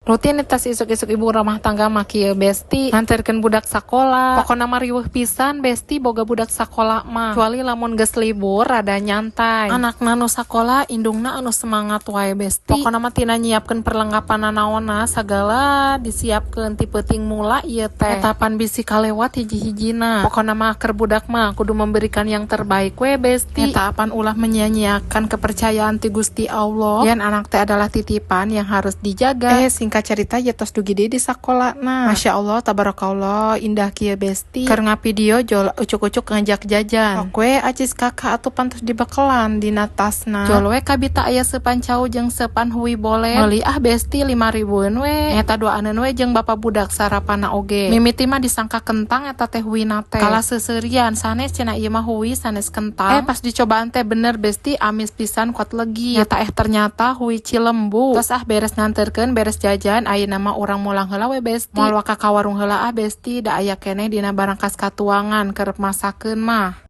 Rutinitas isuk-isuk ibu rumah tangga mah kieu, besti, nganterkeun budak sakola. Pokona mah riweuh pisan, besti, boga budak sakola mah, kecuali lamun geus libur rada nyantai. Anakna nu sakola, indungna anu semangat wae, besti. Pokona mah tina nyiapkeun perlengkapan nanaonna sagala disiapkeun ti peuting mula ieu teh. Eta pan bisi kalewat hiji-hijina. Pokona mah keur budak mah kudu memberikan yang terbaik we, besti. Eta apan ulah menyia-nyiakan kepercayaan ti Gusti Allah. Yen anak teh adalah titipan yang harus dijaga. Eh, singkat cerita ya tos dugi deui di sakola. Nah, Masya Allah, tabarakallah, indah kieu, besti. Keur ngavideo jol ucuk-ucuk ngajak jajan. Sok we acis kakak atuh pantos dibekelan dina tasna. Jol we kabita aya seupan cau jeung seupan hui bolet. Meuli ah, besti, 5 ribuan we. Eta duaaneun we jeung bapak budak sarapanna oge. Mimiti mah disangka kentang eta teh huina teh. Kalah seuseurian, sanes cenah ieu mah hui, sanes kentang. Eh, pas dicobaan teh bener, besti, amis pisan kuat legi. Nyata eh ternyata hui Cilembu. Terus ah beres nganterkeun, beres jajan, ayeuna mah urang mulang heula we, besti. Moal waka ka warung heula ah, besti, da aya keneh dina barangkas katuangan kerep masakeun mah.